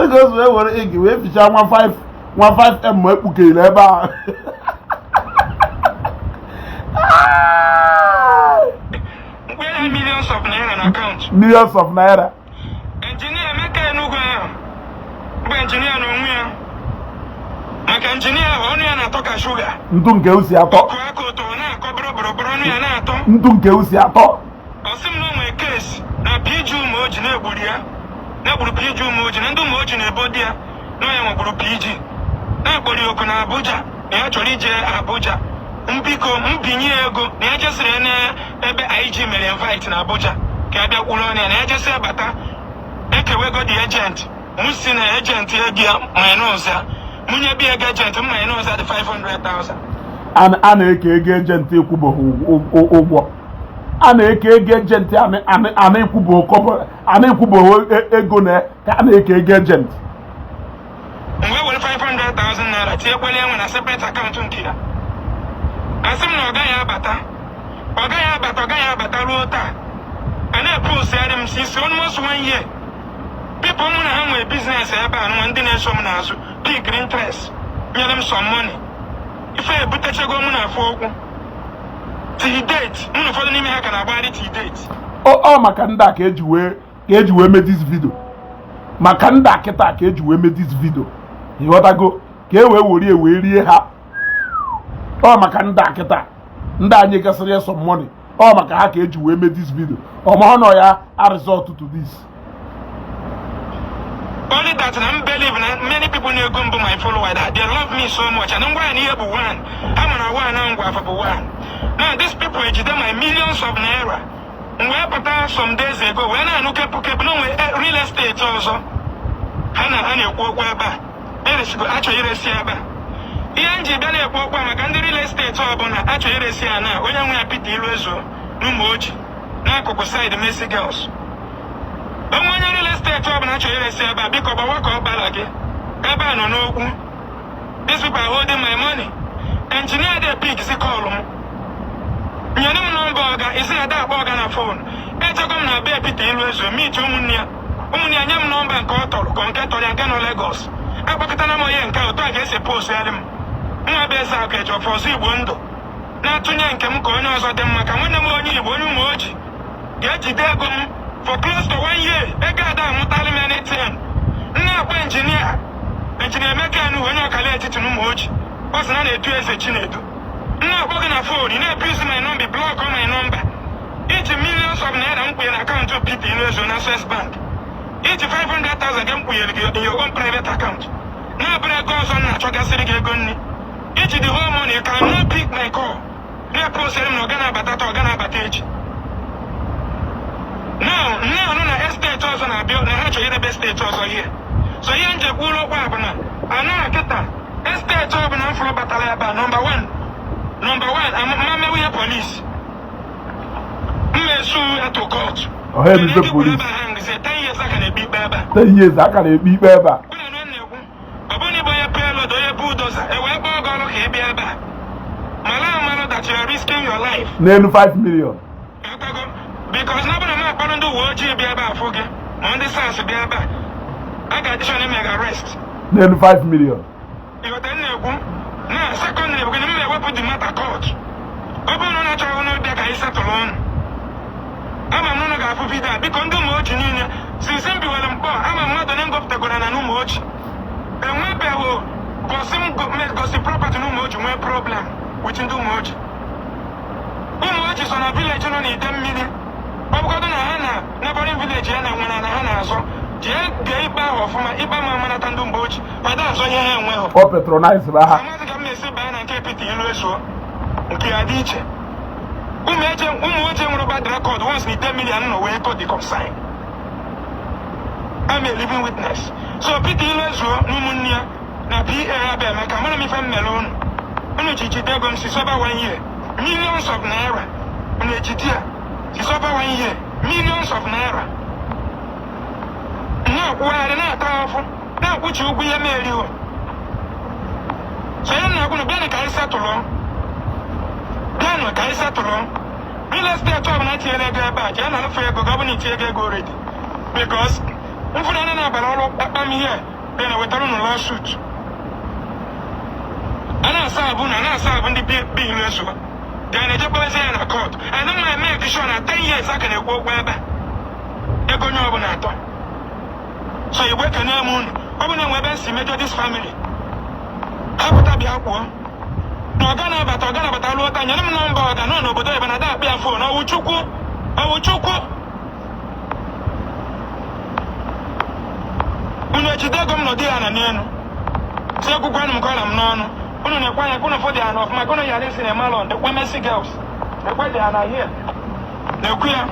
A: ka o si wee were ink wee fichaa nwa 5, nwa 5 m ekpukere ebe a.
B: Mkpere millions of naira na account.
A: Millions of naira.
B: Engineer Emeka Enugu ahụ bụ engineer n'onwe ya, maka engineer ahụ, ọnụ ya na-atọ ka shuga.
A: Ndụ nke usi atọ.
B: Kụọ aka ụtọ, ọ na-akọ bụrụbụrụbụrụ, ọnụ ya na-atọ.
A: Ndụ nke usi atọ.
B: Ọ sị m na o nwere case na PG Ụmụoji na-egburu ya, na-egburu PG Ụmụoji, na ndị Ụmụoji na-ebo di ya na ya nwegburu PG, na-akpọrọ ya oku na Abuja, na ya chọrọ ije Abuja, mbiko mbinye ego, na ya jesịrị n'ebe IG mere invite na Abuja ka ya bịa kwuru ọnụ ya, na ya jesị abata ekewego the agent. Mụ si na agent ego ya minus ya, mụ nye bịa ego agent m minus ya dị 500,000.
A: A na-eke ego agent ekwubeghị ụgwọ, a na-eke ego agent a na-ekwubeghị kọbọ, a na-ekwubeghị ego na ka a na-eke ego agent.
B: M wee were 500,000 naira tinyekwele enwe na separate account nke ya. Asị m na ọ gaghị abata, ọ gaghị abata, ọ gaghị abata ruo taa. A na-epostgharị m since almost one year. People mụ na ha nwee business ebe a nwa, ndị na-eso m n'azụ pick interest, nyere m some money. Ife ebutechego mụ na afọ okwu till date, mụ na ụfọdụ n'ime ha ka na-agbagharị till date.
A: Ọ maka ndị a ka eji wee mee this video, maka ndị a kịta ka eji wee mee this video, ịghọtago? Ka e wee were wee rie ha. Ọ maka ndị a kịta, ndị anyị gasịrị ya some money, ọ maka ha ka eji wee mee this video. Ọ ma nọ ya a result to this.
B: Only that na m believe na many people na-ego mbụ my follower, that they love me so much, and ngwa ya na ihe bụ one ama na one na ngwa afọ bụ one. Now these people ejide my millions of naira. M wee pụta some days ago wee na-anụ kepụ kepụ na onwe real estate ọzọ ha na ha na-ekwu okwu ebe a eresigo, achọ iresi ebe a. Ihe m ji bịa na-ekwu okwu a maka ndị real estate ọbụla achọ iresi ya na onye nwe ya, Peter Iluezuo n'Ụmụoji, n'akụkụ side Mercy Girls. Onwe onye real estate ọbụla achọ iresi ebe a, biko gbawa ka ọ kpara gị. Ebe a nọ n'okwu. These people are holding my money. Engineer dey pick si call m, nyere m nọmba ọga, isi na ada akpọ ọga na phone. Echego m na be Peter Iluezuo, meet ụmụnne ya. Ụmụnne ya nye m nọmba nke ọ tọrọ ka nke tọrọ ya nke nọ Lagos. Akpọkọtara m onye nke otu a ka esi post ya dị m nwa bụ eze akụ ejọfọ ọzọ Igbo ndụ na-atụnye nke m ka onye ọzọ dị mma, ka nwanne m onye Igbo, onye ụmụ oji ga-ejide ego m for close to one year. Ego ada amụtala m anything. Nna akpọ engineer, Engineer Emeka Enuhu, onye ọkala etiti na ụmụ oji, ọ sị na na-etu eze Chinedu. Nna akpọ gị na phone, ị na-epuzi my number, block my number. Iji millions of naira m kwụnyere account Peter Iluezuo na Access Bank, iji 500,000 gị m kwụnyere gị in your own private account, na-abụrụ ego ọzọ m na-achọgasịrị gị ego nri. Iji the whole money, you cannot pick my call. Na-eposere m na ọ ga na-abata taa, ọ ga na-abata echi. Now nne anụ na estate ọzọ na-abịa na ha chọrọ irebe estate ọzọ ihe. So ihe njekwa ụlọ okwu a bụ na anụ na kịta estate ọbụla m fụrụ batara ebe a, number one, number one, mmamewu ihe police mmesu to court.
A: Ọha ebido police.
B: 10 years aka na-ekpe ikpe ebe a.
A: 10 years aka na-ekpe ikpe ebe a.
B: Unu anụ na-ekwu, ọ bụrụ na ịbụ onye payload, onye bulldozer, e wee kpọọ gị ọrụ ka ị bịa ebe a, mara amalụ that you are risking your life
A: n'elu 5 million.
B: Ịghọtago? Because na ọ bụrụ na m akpọrọ ndị uwe ojii bịa ebe a fụ gị, ma ndị SARS bịa ebe a, a ga-adịchọ na eme gị arrest
A: n'elu 5 million.
B: Ịghọta m na-ekwu? Na secondary bụ gịnị? M na-ewepụ the matter court. Ọ bụrụ na ọ na-achọghị unu bịa ka anyị settle ọnụ, ama m na unu ga-afụ video a. Biko, ndị ụmụ ochi niile, since m biwere mkpọ, ama mmadụ na ngopụtagoro na n'ụmụ ochi enwebeghị gosi m gosi property na ụmụ ochi nwee problem with ndị ụmụ ochi. Ụmụ ochi so na village nọ n'ide mmiri. Ọ bụgodo na ha na neighboring village ya na nwere na ha na-azọ, jee gee ikpe ahụ ọfụma. Ikpe ma amanata ndị mgbe ochie fada azọ ihe ha enweghị.
A: Ọ patronize ha.
B: Amaghị ka m na-esi banye na nke Peter Iluezuo, nke ya dị iche. Ụmụ eche, ụmụ ochie nwere bad record once na ide million nọ wee go the consign. I'm a living witness. So Peter Iluezuo na ụmụnne ya na PA ya bụ Emeka, mara m ife m mere unu. Unu ji jide ego m si soba one year, millions of naira. Unu ejide ya si soba one year, millions of naira, na-akwụgharị, na-ata afụ, na-akwụchi ụgwọ ihe m eriwo. So ya na-agwụ, bịanụ ka anyị settle, bịanụ ka anyị settle. Real estate ọbụla tinyere ego ebe a, jee na alụfụ ego gị. Ọ bụrụ na itinye ego, ego already, because mfụnanya na-abara ọrụ kpakpam ihe dị na wetara unu lawsuit. A na-asa abụ na na-asa abụ ndị bi Iluezuo ga na-ejekwazi ya na court. And mma make sure na 10 years aka na-ekwu okwu ebe a, ego onye ọbụla atọ. So Igbo, ekene m unu. Ọ bụ na enwe ebe m si mejọ this family, ha pụta bịa kwuo na ọga na-abata, ọga na-abata lụọ taa. Nyere m nọmba ọga nọ n'obodo ebe na ada akpị ya phone. Ọwụ Chukwu, ọwụ Chukwu. Unu ejide ego m nọdụ ya na n'elu si ekwukwanụ m kọla m n'ọnụ. Unu na-ekwe anya ka unu fụ dị ya na ọfụma, ka unu ghara isi na emalọ ekwe. Mercy Girls ekwe dị ya na here na-ekwu ya.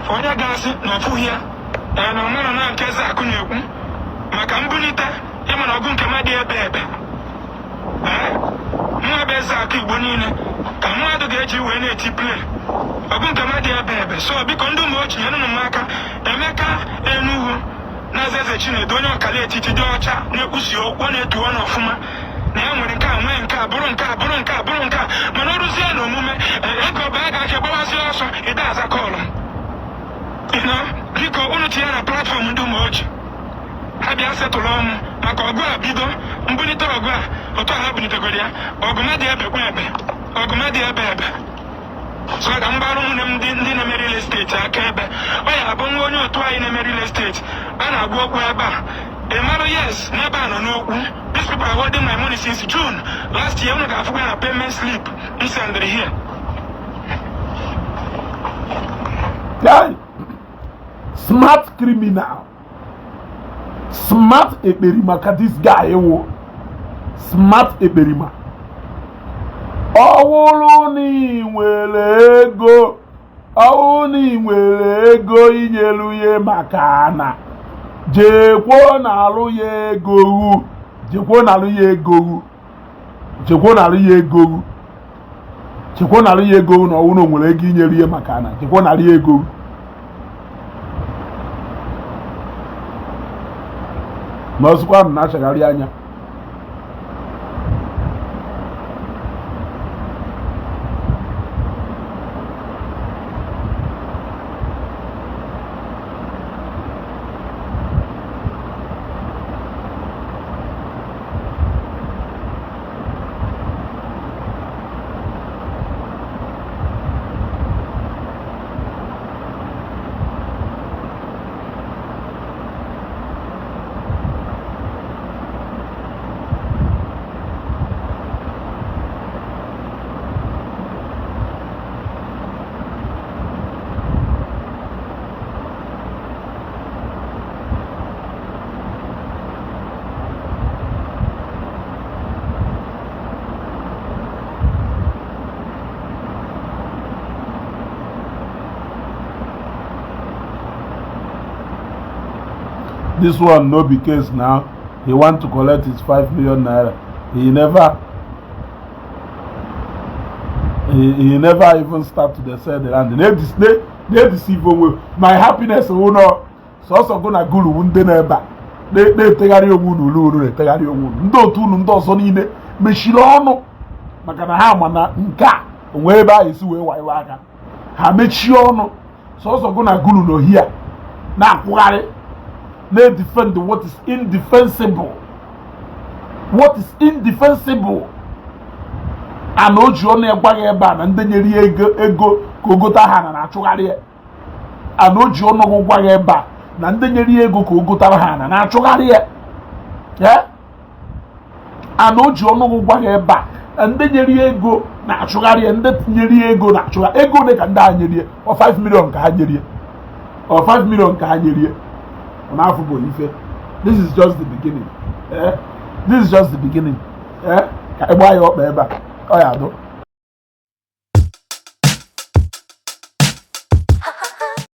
B: Onye ga-asị na ọfụghị ya, ee, na ọmara na nke eze akụ na-ekwu maka mbulite ịma na ọgụ nke mmadụ ebe ebe. Ee, nwa bụ eze akụ Igbo niile ka mmadụ ga-eji wee na-eti play ọgụ nke mmadụ ebe ebe. So biko, ndị ụmụ ochie, nyenụ m aka. Emeka Enuhu na eze Chinedu, onye ọkala etiti dị ọcha, na-ekwusi okwu, ọ na-etu ọnụ ọfụma na ya nwere nke a, nwee nke a, bụrụ nke a, bụrụ nke a, bụrụ nke a, mana ọ rụzie na omume ego bụ a ga-aka gbawazie ọsọ ịda aza call m. Biko, unu tinye na platform ndị ụmụ ochie, ha bịa settle ọnwụ maka ọgụ a. Bido mbulite ọgụ a otu a ha bulitegoro ya, ọgụ ma dị ebekwa ebe, ọgụ ma dị ebe ebe. So ka m gbara ụmụnne m ndị na-eme real estate aka ebe ọ ya abụ nwa onye otu anyị na-eme real estate a na-agwa okwu ebe a. Ị marụ, yes, n'ebe a nọ n'okwu. These people are holding my money since June last year. Unu ga-afụkwa ya na payment slip m sendịrị here.
A: Guy, smart criminal. Smart ekperima ka this guy wụ, smart ekperima. Ọ wụrụ na ị nwere ego, ọ wụrụ na ị nwere ego inyelu ya maka ana, jekwuo na-alụ ya ego hu, jekwuo na-alụ ya ego hu, jekwuo na-alụ ya ego hu, jekwuo na-alụ ya ego hu. Na ọ wụrụ na o nwere ego inyelu ya maka ana, jekwuo na-alụ ya ego hu. Na ọsịkwa m na-achagharị anya. This one no be case now. He want to collect his 5 million naira. He never even start to dey sell the land. Na-edeceive onwe. My happiness wụ nọ sọsọ gụ na guru ndị na-ebe a na-etegharị onwe unu ulu unu na-etegharị onwe unu. Ndị otu unu ndị ọzọ niile mechiri ọnụ maka na ha ma na nke a onwe ebe ahụ esi wee wayo aka ha mechie ọnụ. Sọsọ gụ na guru na ohia na-akwụgharị na-edefend what is indefensible, what is indefensible. Ana o ji ọnụ ya gwa gị ebe a na ndị nyere ya ego ego ka o gote ha na na-achụgharị ya. Ana o ji ọnụ gị gwa gị ebe a na ndị nyere ya ego ka o gotara ha na na-achụgharị ya. Ana o ji ọnụ gị gwa gị ebe a na ndị nyere ya ego na-achụgharị ya, ndị tinyere ya ego na-achụgharị ego. Ole ka ndị a nyere ya? Ọ 5 million ka ha nyere ya? Ọ 5 million ka ha nyere ya? Ọ na-afụ bụ ife. This is just the beginning, eh? This is just the beginning, eh? Ka ị gbaa ya ọkpa ebe a, ọ ya adụ.